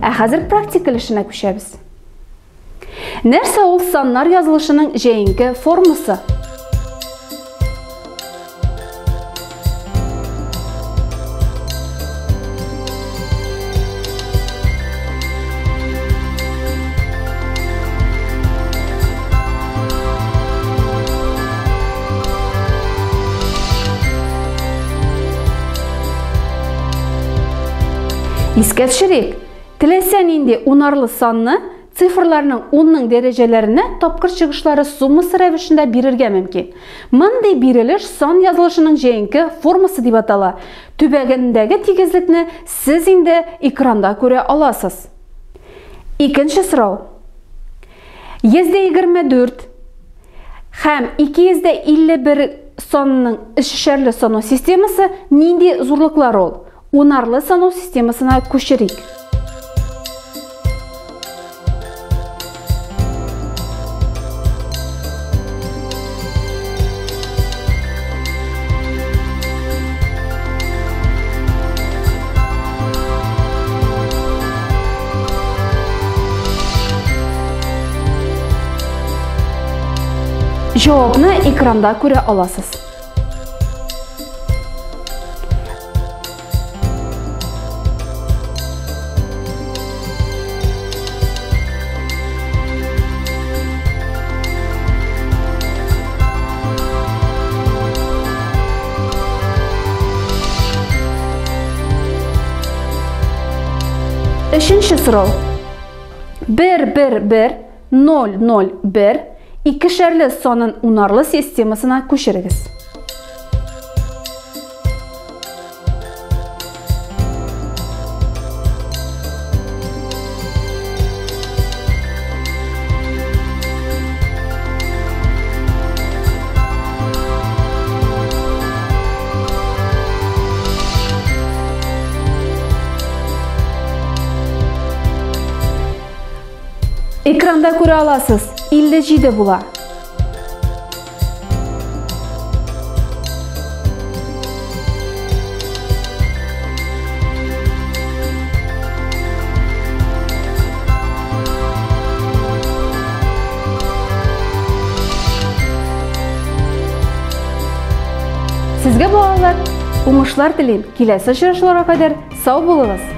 Ә хәзер практика өлешенә күчәбез. Нәрсә ул саннар язылышының җәенке формасы? Искә төшерик, теләсә нинди унарлы санны цифрларның унның дәрәҗәләренә тапкыр чыгышлары суммасы рәвешендә бирергә мөмкин. Мондый бирелеш сан язылышының җәенке формасы дип атала. Түбәндәге тигезлекне сез инде экранда күрә аласыз. Икенче сорау. 124 һәм 251 санының өчешәрле санау системасы нинди зурлыклар ул? Унарлы санау системасына күчерик. Җавапны экранда күрә аласыз. Өченче сорау. 1 1 1 0 0 1 икешәрле санын унарлы системасына күчерегез. Экранда күрә аласыз, 57 була. Сезгә балалар, уңышлар телим. Киләсе очрашуларга кадәр сау булыгыз.